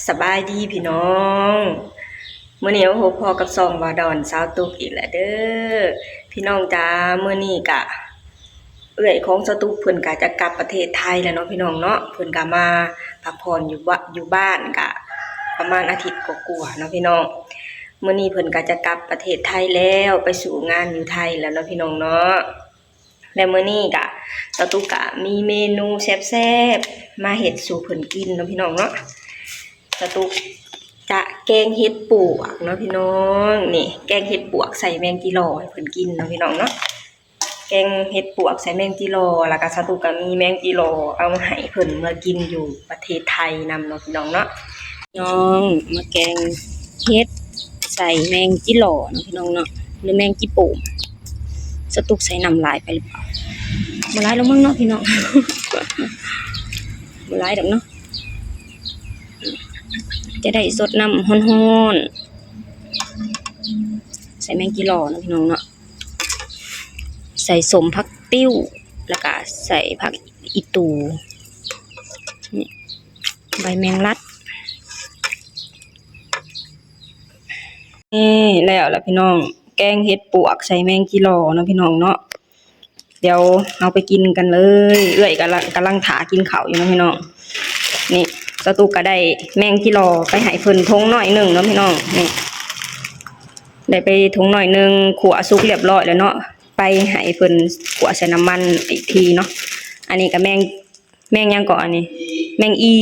ສະບາຍດີພີ່ນ້ອງ, ມື້ນີ້ມາພົບພໍ້ກັບຊ່ອງບ່າວດອນສາວຕຸກອີກແລ້ວເດີ້ພີ່ນ້ອງຈ໋າ. ມື້ນີ້ກະເອື້ອຍຂອງສາວຕຸກເພິ່ນກະຈະກັບປະເທດໄທແລ້ວເນາະພີ່ນ້ອງເນາະ, ເພິ່ນກະມາພັກຜ່ອນຢູ່ບ້ານ ຢູ່ບ້ານກະປະມານອາທິດກວ່າໆເນາະພີ່ນ້ອງ. ມື້ນີ້ເພິ່ນກະຈະກັບປະເທດໄທແລ້ວ ໄປສູ້ງານຢູ່ໄທແລ້ວເນາະພີ່ນ້ອງເນາະ. ແລະ ມື້ນີ້ກະ ສາວຕຸກກະມີເມນູແຊບໆມາເຮັດສູ່ເພິ່ນກິນເນາະພີ່ນ້ອງເນາະ. ສາວຕຸກຈະແກງເຫັດປວກເນາະພີ່ນ້ອງ, ນີ້ ແກງເຫັດປວກໃສ່ແມງຈີ່ຫຼໍ່ໃຫ້ເພິ່ນກິນເນາະພີ່ນ້ອງເນາະ. ແກງເຫັດປວກໃສ່ແມງຈີ່ຫຼໍ່ ແລ້ວກະສາວຕຸກກະມີແມງຈີ່ຫຼໍ່ເອົາໃຫ້ເພິ່ນເມືອກິນຢູ່ປະເທດໄທນຳເນາະພີ່ນ້ອງເນາະ. ນ້ອງມາແກງເຫັດໃສ່ແມງຈີ່ຫຼໍ່ເນາະພີ່ນ້ອງເນາະ ຫຼືແມງຈີ່ໂປ່ງ. ສາວຕຸກໃສ່ນ້ຳຫຼາຍໄປຫຼືເປົ່າ? ບໍ່ຫຼາຍດອກເນາະພີ່ນ້ອງ, ບໍ່ຫຼາຍດອກເນາະ. ຈະໄດ້ສົດນ້ຳຮ້ອນໆ ໃສ່ແມງຈີ່ຫຼໍ່ເນາະພີ່ນ້ອງເນາະ. ໃສ່ສົ້ມຜັກຕິ້ວ ແລ້ວກະໃສ່ຜັກອີ່ຕູ່ ນີ້ ໃບແມງລັດ. ນີ້ແລ້ວລະພີ່ນ້ອງ, ແກງເຫັດປວກໃສ່ແມງຈີ່ຫຼໍ່ເນາະພີ່ນ້ອງເນາະ. ດຽວເຮົາໄປກິນກັນເລີຍ. ເອື້ອຍກຳລັງ ກຳລັງຖ້າກິນເຂົ້າຢູ່ເນາະພີ່ນ້ອງ. ນີ້ ສາວຕຸກກະໄດ້ແມງຈີ່ຫຼໍ່ໄປໃຫ້ເພິ່ນຖົງໜ້ອຍໜຶ່ງເນາະພີ່ນ້ອງ. ນີ້ ໄດ້ໄປຖົງໜ້ອຍໜຶ່ງ, ຂົ້ວສຸກລຽບຮ້ອຍແລ້ວເນາະ, ໄປໃຫ້ເພິ່ນຂົ້ວໃສ່ນ້ຳມັນອີກທີເນາະ. ອັນນີ້ກະແມງ ແມງຫຍັງເກາະອັນນີ້? ແມງອີ່.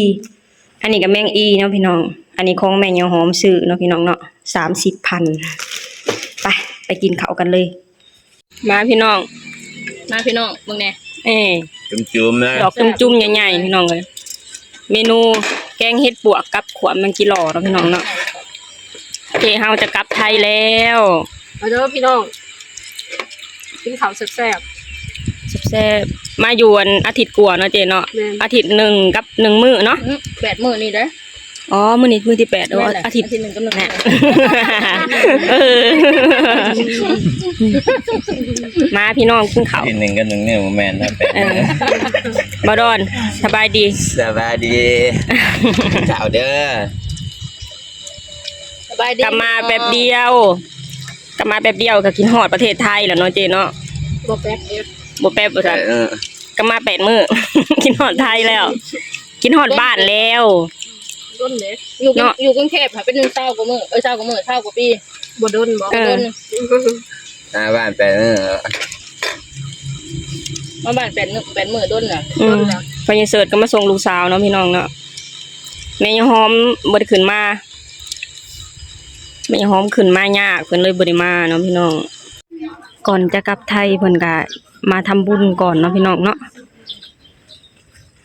ອັນນີ້ກະແມງອີ່ເນາະພີ່ນ້ອງ, ອັນນີ້ຂອງແມ່ຍາຫອມຊື້ເນາະພີ່ນ້ອງເນາະ, ສາມສິບພັນ. ໄປ ໄປກິນເຂົ້າກັນເລີຍ. ມາພີ່ນ້ອງ ມາພີ່ນ້ອງເບິ່ງແດ່. ເອີ ຈຸ່ມໆເລີຍ, ດອກຈຸ່ມໆໃຫຍ່ໆ ພີ່ນ້ອງເອີຍ. ເມນູແກງເຫັດປວກກັບຂົ້ວແມງຈີ່ຫຼໍ່ເນາະພີ່ນ້ອງເນາະ. ເຈ້ເຮົາຈະກັບໄທແລ້ວ. ມາເດີພີ່ນ້ອງ ກິນເຂົ້າແຊບໆ ແຊບໆ. ມາຢູ່ອັນອາທິດກວ່າເນາະເຈ້ເນາະ. ແມ່ນ ອາທິດໜຶ່ງກັບໜຶ່ງມື້ເນາະ. ອື ແປດມື້ນີ້ເດ້. ອໍ ມື້ນີ້ມື້ທີແປດ. ໂອ້ ແມ່ນແຫຼະ ອາທິດ ອາທິດໜຶ່ງກັບໜຶ່ງ ແມ່ນແຫຼະ. ເອີ ມາພີ່ນ້ອງກິນເຂົ້າ. ອາທິດໜຶ່ງກັບໜຶ່ງມື້ບໍ່ແມ່ນນະ. ເອີ ບ່າວດອນ ສະບາຍດີ. ສະບາຍດີ ເຈົ້າເດີ. ສະບາຍດີ. ກັບມາແປັບດຽວ ກັບມາແປັບດຽວກະຄິດຮອດປະເທດໄທແລ້ວເນາະເຈ້ເນາະ. ບໍ່ແປັບເດ້ ບໍ່ແປັບວ່າຊັ້ນ. ເອີ ກັບມາແປດມື້ ຄິດຮອດໄທແລ້ວ ຄິດຮອດບ້ານແລ້ວ. ດົນເດ້ ຢູ່ ເນາະ ຢູ່ກຸງເທບຫັ້ນເປັນຊາວກວ່າມື້ ເອີ ຊາວກວ່າມື້ ຊາວກວ່າປີ. ບໍ່ດົນບໍ? ເອີ ບໍ່ດົນ. ມາບ້ານແປດມື້ ມາບ້ານແປດມື້ ແປດມື້ ດົນລະ. ອືມ ດົນລະ. ພໍ່ໃຫຍ່ເສີດກະມາສົ່ງລູກສາວເນາະພີ່ນ້ອງເນາະ. ແມ່ຍາຫອມບໍ່ໄດ້ຂຶ້ນມາ ແມ່ຍາຫອມຂຶ້ນມາຍາກ ເພິ່ນເລີຍບໍ່ໄດ້ມາເນາະພີ່ນ້ອງ. ກ່ອນຈະກັບໄທເພິ່ນກະມາທຳບຸນກ່ອນເນາະພີ່ນ້ອງເນາະ.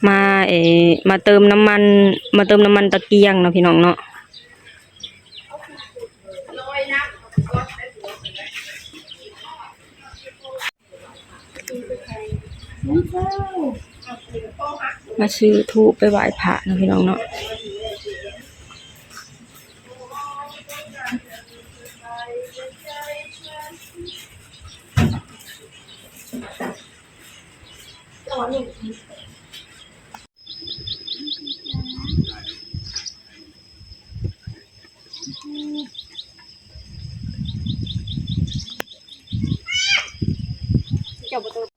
ມາ ເອີ ມາເຕີມນ້ຳມັນ ມາເຕີມນ້ຳມັນຕະກຽງເນາະພີ່ນ້ອງເນາະ. ມາຊື້ທູບໄປໄຫວ້ພະເນາະພີ່ນ້ອງເນາະ.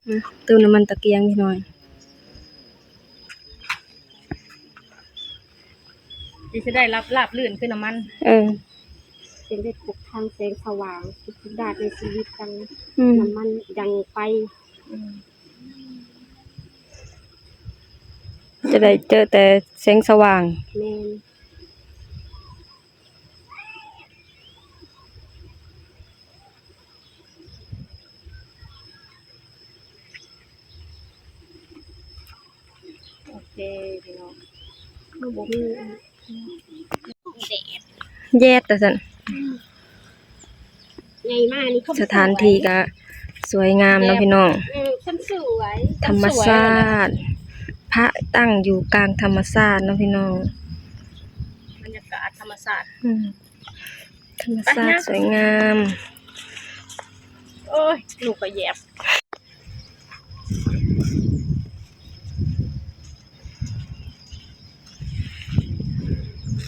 ອືມ ເຕີມນ້ຳມັນຕະກຽງນິດໜ້ອຍ. ຊິ ຊິໄດ້ລາບ ລາບລື່ນຄືນ້ຳມັນ. ເອີ ຈຶ່ງໄດ້ພົບທາງແສງສະຫວ່າງ ທຸກໆດ້ານໃນຊີວິດ ຈັ່ງ ອືມ ນ້ຳມັນຍັງໄປ. ອືມ ຈະໄດ້ເຈີແຕ່ແສງສະຫວ່າງ. ແມ່ນ. ໂອເຄພີ່ນ້ອງ ເຮົາບໍ່ມີ ແດດ ແດດວ່າຊັ້ນ. ໃຫຍ່ມານີ້ ສະຖານທີ່ກະສວຍງາມເນາະ ແບບ ພີ່ນ້ອງ. ເອີ ຄົນສວຍ ທຳມະຊາດ ພະຕັ້ງຢູ່ກາງທຳມະຊາດເນາະ ພີ່ນ້ອງ. ບັນຍາກາດທຳມະຊາດ ອືມ ທຳມະຊາດ ໄປນະ ສວຍງາມ. ໂອ້ຍ ລູກກະແຢບ. ອືມ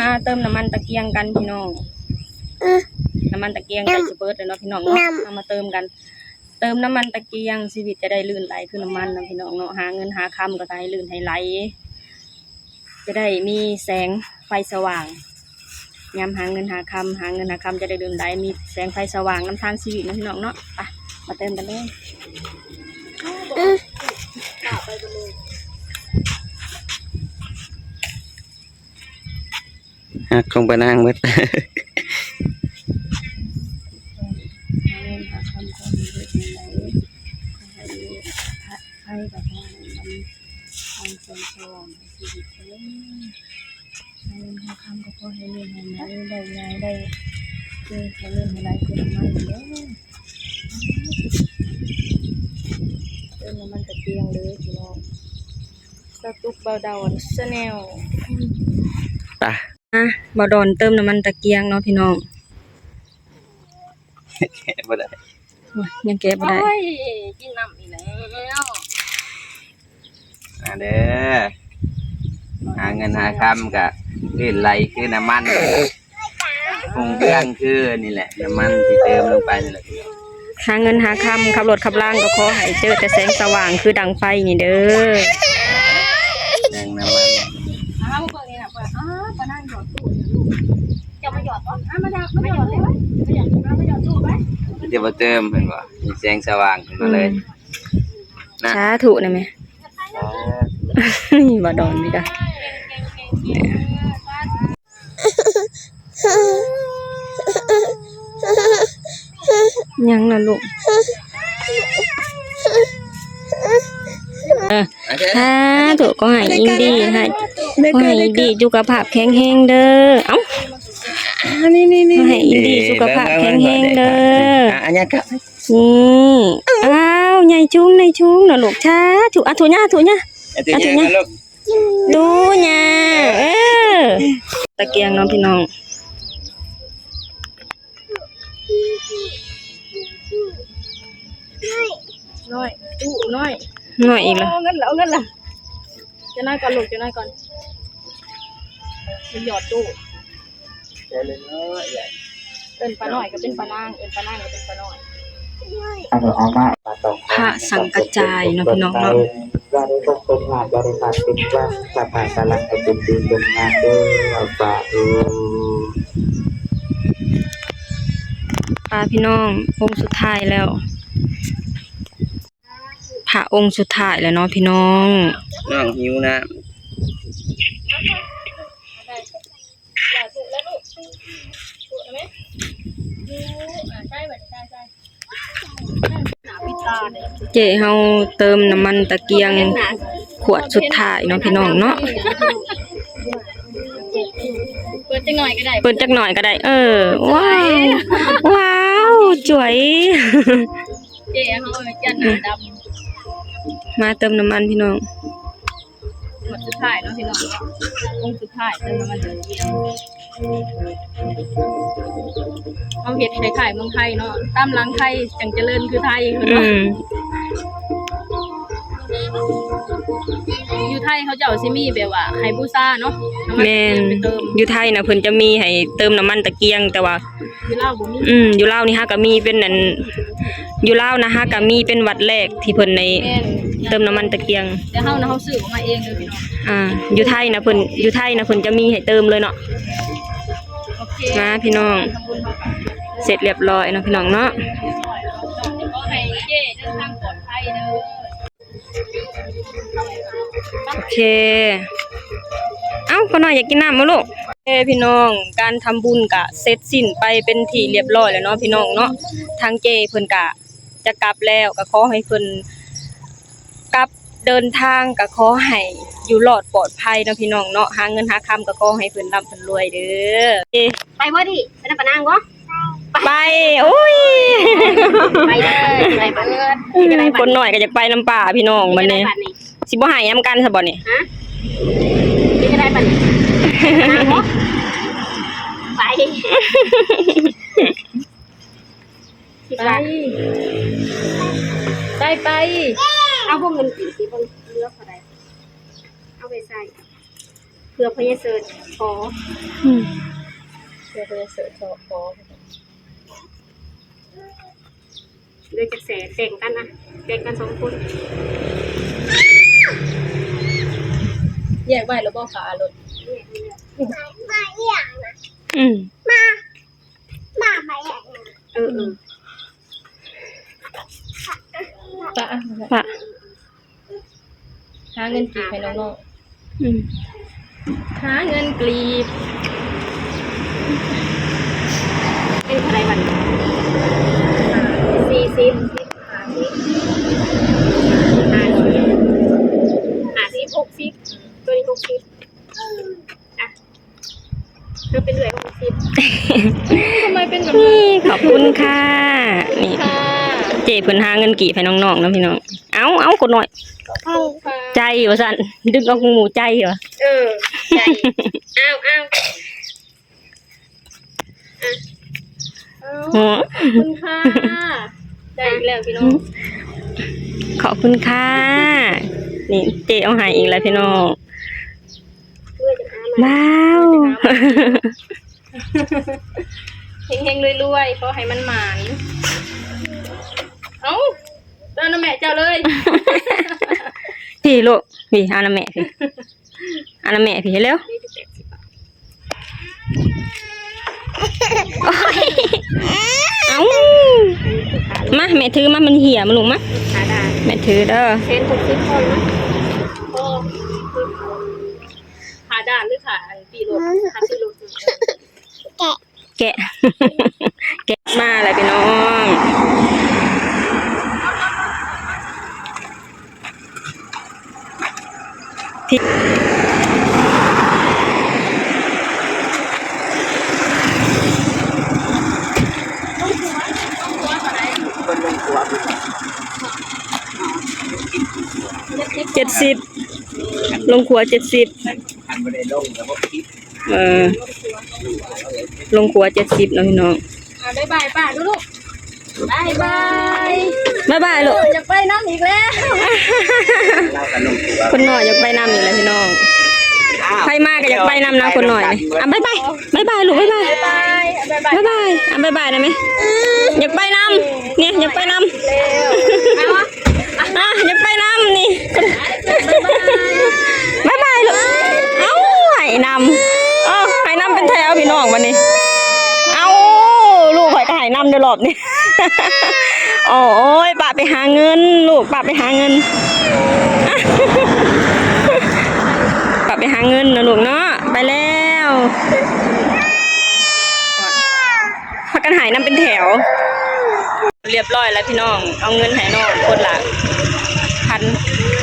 ມາເຕີມນ້ຳມັນຕະກຽງກັນພີ່ນ້ອງ. ນ້ຳມັນຕະກຽງໃກ້ຈະເບິດແລ້ວເນາະພີ່ນ້ອງເນາະ. ເຮົາມາເຕີມກັນ ເຕີມນ້ຳມັນຕະກຽງ ຊີວິດຈະໄດ້ລື່ນໄຫຼຄືນ້ຳມັນເນາະພີ່ນ້ອງເນາະ. ຫາເງິນຫາຄຳກໍໃຫ້ລື່ນໃຫ້ໄຫຼ ຈະໄດ້ມີແສງໄຟສະຫວ່າງ ຍາມຫາເງິນຫາຄຳ ຫາເງິນຫາຄຳຈະໄດ້ລື່ນໄຫຼ ມີແສງໄຟສະຫວ່າງນຳທາງຊີວິດເນາະພີ່ນ້ອງເນາະ. ໄປ ມາເຕີມກັນເລີຍ. ຮັກຂອງປານາງເບິດ. ເງິນຫາຄຳກໍຂໍໃຫ້ເລື່ອນໃຫ້ໄຫຼ ໄດ້ງ່າຍໄດ້ ເອີ ໃຫ້ເລື່ອນໃຫ້ໄຫຼຄືນ້ຳມັນເດີ. ເຕີມນ້ຳມັນຕະກຽງເດີພີ່ນ້ອງ. ສະຕຸກ ບ່າວດອນ Channel ໄປ. ອ່ະ ບ່າວດອນເຕີມນ້ຳມັນຕະກຽງເນາະພີ່ນ້ອງ. ແກະບໍ່ໄດ້ ໂອ້ຍ ຍັງແກະບໍ່ໄດ້. ໂອ້ຍ ກິນນ້ຳອີກແລ້ວ. ມາເດີ ຫາເງິນຫາຄຳກະລື່ນໄຫຼຄືນ້ຳມັນ ຮຸ່ງເຮືອງຄືນີ້ແຫຼະ ນ້ຳມັນທີ່ເຕີມລົງໄປນີ້ແຫຼະ. ຫາເງິນຫາຄຳ ຂັບລົດຂັບລາງກໍຂໍໃຫ້ເຈີແຕ່ແສງສະຫວ່າງຄືດັງໄຟນີ້ເດີ. ແສງນ້ຳມັນ ອ້າວ ເບິ່ງນີ້ນະ ອ້າວ ປານາງຫຍອດຕູ້ຢູ່ລູກ ເຈົ້າມາຫຍອດບໍ່? ອ້າວ ມາຫຍອດ ມາຫຍອດເລີຍ ມາຫຍອດ ມາຫຍອດຕູ້ໄປ. ເຈົ້າບໍ່ເຕີມເພິ່ນບໍ່ ມີແສງສະຫວ່າງຂຶ້ນມາເລີຍ. ອືມ ນະ ສາທຸນະແມ່. ສາທຸ ບໍ່ດອນນີ້ກະ ຫຍັງນະລູກ? ເອີ ສາທຸ ຂໍໃຫ້ອິງດີ ໃຫ້ ຂໍໃຫ້ອິງດີສຸຂະພາບແຂງແຮງເດີ. ເອົ້າ ນີ້ໆໆ ຂໍໃຫ້ອິງດີສຸຂະພາບແຂງແຮງເດີ. ອ່ະ ອັນຫຍັງກະ ນີ້ ອ້າວ ໃຫຍ່ສູງ ໃຫຍ່ສູງເນາະລູກ. ສາທຸ ອາທຸຍາ ທຸຍາ ອາທຸຍາ ອາທຸຍາລູກ ທຸຍາ ເອີ ຕະກຽງເນາະພີ່ນ້ອງ. ນ້ອຍ ຕູ້ນ້ອຍ ນ້ອຍອີກແລ້ວ. ເອົາເງິນລະ ເອົາເງິນລະ. ຈະນ້ອຍກ່ອນລູກ ຈະນ້ອຍກ່ອນ ມັນຫຍອດຕູ້. ເອີ້ນປານ້ອຍກໍເປັນປານາງ ເອີ້ນປານາງກໍເປັນປານ້ອຍ. ພະສັງກະຈາຍເນາະພີ່ນ້ອງເນາະ. ຢ່າໄດ້ຕົກເປັນຫຍັງ ຢ່າໄດ້ຂາດເປັນຫວັງ ສາມາດກຳລັງໃຫ້ເປັນດີເປັນງາມເດີ ສາທຸ. ໄປພີ່ນ້ອງ ອົງສຸດທ້າຍແລ້ວ. ພະອົງສຸດທ້າຍແລ້ວເນາະພີ່ນ້ອງ. ນ້ອງຫິວນ້ຳ. ເຈ້ເຮົາເຕີມນ້ຳມັນຕະກຽງຂວດສຸດທ້າຍເນາະພີ່ນ້ອງເນາະ. ເປີດຈັກໜ້ອຍກໍໄດ້ ເປີດຈັກໜ້ອຍກໍໄດ້. ເອີ ວ້າວ ວ້າວ ຈວຍ. ເຈ້ເຮົາຈັນໜ້າດຳ ມາເຕີມນ້ຳມັນພີ່ນ້ອງ. ໝົດສຸດທ້າຍເນາະພີ່ນ້ອງເນາະ ອົງສຸດທ້າຍເຕີມນ້ຳມັນຕະກຽງ. ເຮົາເຮັດຄ້າຍໆເມືອງໄທເນາະ ຕາມຫຼັງໄທຈັ່ງຈະເລີນຄືໄທ. ອືມ ຢູ່ໄທເຂົາເຈົ້າຊິມີແບບວ່າໃຫ້ບູຊາເນາະ. ແມ່ນ ຢູ່ໄທນະເພິ່ນຈະມີໃຫ້ເຕີມນ້ຳມັນຕະກຽງ ແຕ່ວ່າ ຢູ່ລາວບໍ່ມີ. ອືມ ຢູ່ລາວນີ້ຫາກະມີເປັນອັນ ຢູ່ລາວນະຫາກະມີເປັນວັດແລກທີ່ເພິ່ນໄດ້ ແມ່ນ ເຕີມນ້ຳມັນຕະກຽງ. ແຕ່ເຮົານະ ເຮົາຊື້ອອກມາເອງເດີພີ່ນ້ອງ. ອ່າ ຢູ່ໄທນະເພິ່ນ ຢູ່ໄທນະເພິ່ນຈະມີໃຫ້ເຕີມເລີຍເນາະ. ໂອເຄ ມາພີ່ນ້ອງ ເສັດລຽບຮ້ອຍເນາະພີ່ນ້ອງເນາະ. ຂໍໃຫ້ເຈ້ເດີນທາງປອດໄພເດີ. ໂອເຄ ເອົ້າ ພໍ່ນ້ອຍຢາກກິນນ້ຳບໍ່ລູກ? ໂອເຄພີ່ນ້ອງ ການທຳບຸນກະເສັດສິ້ນໄປເປັນທີ່ລຽບຮ້ອຍແລ້ວເນາະພີ່ນ້ອງເນາະ. ທາງເຈ້ເພິ່ນກະຈະກັບແລ້ວ ກະຂໍໃຫ້ເພິ່ນກັບເດີນທາງ ກະຂໍໃຫ້ຢູ່ລອດປອດໄພເນາະພີ່ນ້ອງເນາະ. ຫາເງິນຫາຄຳກະຂໍໃຫ້ເພິ່ນລ່ຳເພິ່ນລວຍເດີ. ໄປບໍ່ດີ ໄປນຳປານາງບໍ່? ໄປ ໂອ້ຍ ໄປເດີ ໄປເບີດ. ຄົນນ້ອຍກໍຢາກໄປນຳປ້າພີ່ນ້ອງບັດນີ້. ຊິບໍ່ໃຫ້ນຳກັນຊະບໍ່ນີ້? ຮະ ເປັນຈັ່ງໃດບັດນີ້? ໄປ ໄປ ໄປ ໄປ. ເອົາ ເບິ່ງເງິນກີບຕິ ເບິ່ງເຫຼືອເທົ່າໃດ ເອົາໄປໃສ່. ເພື່ອພະຍາເສີດຂໍ ອືມ ເພື່ອພະຍາເສີດຂໍ ຂໍ ເຫຼືອຈັກແສນ ແບ່ງກັນນະ ແບ່ງກັນສອງຄົນ. ແຍກໄວ້ແລ້ວບໍ່ ຝາລົດ? ອືມ ເອີ ເອີ ປະ ປະ ຫາເງິນກີບໃຫ້ນ້ອງໆ ອືມ ຫາເງິນກີບ ເປັນເທົ່າໃດບັດນີ້? ສີ່ສິບ ຫ້າສິບ ຫ້າສິບ ຫ້າສິບ ຫົກສິບ ຕົວນີ້ຫົກສິບ ອ່ະ ເພິ່ນເປັນເອື້ອຍຫົກສິບ ທຳໄມເປັນແບບນີ້? ຂອບຄຸນຄ່ະ ນີ້ ເຈ້ເພິ່ນຫາເງິນກີບໃຫ້ນ້ອງໆ ເນາະພີ່ນ້ອງ. ເອົາ ເອົາ ຄົນນ້ອຍ ໃຈວ່າຊັ້ນ ດຶງເອົາຂອງໝູ່ໃຈວ່າ ເອີ ໃຈ ເອົາ ເອົາ ອ່ະ ຂອບຄຸນຄ່ະ ໄດ້ອີກແລ້ວພີ່ນ້ອງ ຂອບຄຸນຄ່ະ ນີ້ເຈ້ເອົາໃຫ້ອີກແລ້ວພີ່ນ້ອງ. ວ້າວ ເຮັງໆ ລວຍໆ ຂໍໃຫ້ມັນໝານ. ເອົ້າ ເອົານຳແມ່ເຈົ້າເລີຍ ພີ້ລູກ ພີ້ ເອົານຳແມ່ພີ້ ເອົານຳແມ່ພີ້ ເຮັດແລ້ວ. ໂອ້ຍ ເອົ້າ ມາ ແມ່ຖືມາ ມັນເຫ່ຍມາລູກ ມາ ແມ່ຖືເດີ ເຊັນຫົກສິບພໍຢູ່ ພໍ ຂາດ້ານ ຫຼື ຂາອັນຕີລົດ ຂາຕີລົດ ແກະ ແກະ ແກະ ມາແລ້ວພີ່ນ້ອງ. ເຈັດສິບ ລົງຄົວເຈັດສິບ ເອີ ລົງຄົວເຈັດສິບເນາະພີ່ນ້ອງ. ອ່າ ບາຍບາຍປ້າດູລູກ ບາຍບາຍ ບາຍບາຍລູກ ຢາກໄປນຳອີກແລ້ວ ຄົນນ້ອຍຢາກໄປນຳອີກແລ້ວພີ່ນ້ອງ. ໃຜມາກໍຢາກໄປນຳນະຄົນນ້ອຍນີ້. ອ່າ ບາຍບາຍ ບາຍບາຍລູກ ບາຍບາຍ ບາຍບາຍ ບາຍບາຍ ອ່າ ບາຍບາຍໄດ້ໄໝ? ຢາກໄປນຳ ນີ້ ຢາກໄປນຳ ເອົາ ອ່ະ ຢາກໄປນຳນີ້ ບາຍບາຍລູກ. ເອົ້າ ໃຫ້ນຳ ເອີ ໃຫ້ນຳເປັນແຖວພີ່ນ້ອງບັດນີ້. ເອົ້າ ລູກຂ້ອຍກໍໃຫ້ນຳເດີລອບນີ້. ໂອ້ຍ ປ້າໄປຫາເງິນລູກ ປ້າໄປຫາເງິນ ປ້າໄປຫາເງິນນະລູກເນາະ. ໄປແລ້ວ ພາກັນໃຫ້ນຳເປັນແຖວ. ຮຽບຮ້ອຍແລ້ວພີ່ນ້ອງ ເອົາເງິນໃຫ້ນ້ອງຄົນລະພັນ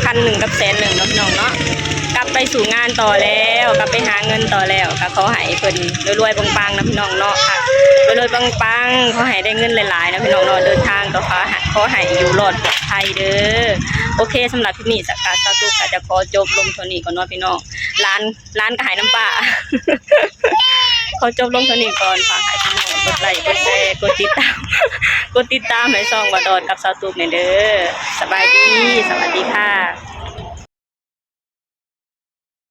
ພັນໜຶ່ງກັບແສນໜຶ່ງເນາະພີ່ນ້ອງເນາະ. ກັບໄປສູ່ງານຕໍ່ແລ້ວ ກັບໄປຫາເງິນຕໍ່ແລ້ວ ກໍຂໍໃຫ້ເພິ່ນລວຍໆ ປັງໆ ນະພີ່ນ້ອງເນາະ. ລວຍໆ ປັງໆ ຂໍໃຫ້ໄດ້ເງິນຫຼາຍໆ ນະພີ່ນ້ອງເນາະ. ເດີນທາງກໍຂໍໃຫ້ ຂໍໃຫ້ຢູ່ລອດປອດໄພເດີ. ໂອເຄ ສຳລັບຄລິບນີ້ ສາວຕຸກກໍຈະຂໍຈົບລົງເທົ່ານີ້ກ່ອນເນາະພີ່ນ້ອງ. ຫຼານ ຫຼານກໍໃຫ້ນຳປ້າ ຂໍຈົບລົງເທົ່ານີ້ກ່ອນ. ຝາກໃຫ້ພີ່ນ້ອງກົດໄລ ກົດແຊ ກົດຕິດຕາມ ກົດຕິດຕາມໃຫ້ຊ່ອງບ່າວດອນກັບສາວຕຸກແດ່ເດີ. ສະບາຍດີ ສະຫວັດດີຄ່ະ.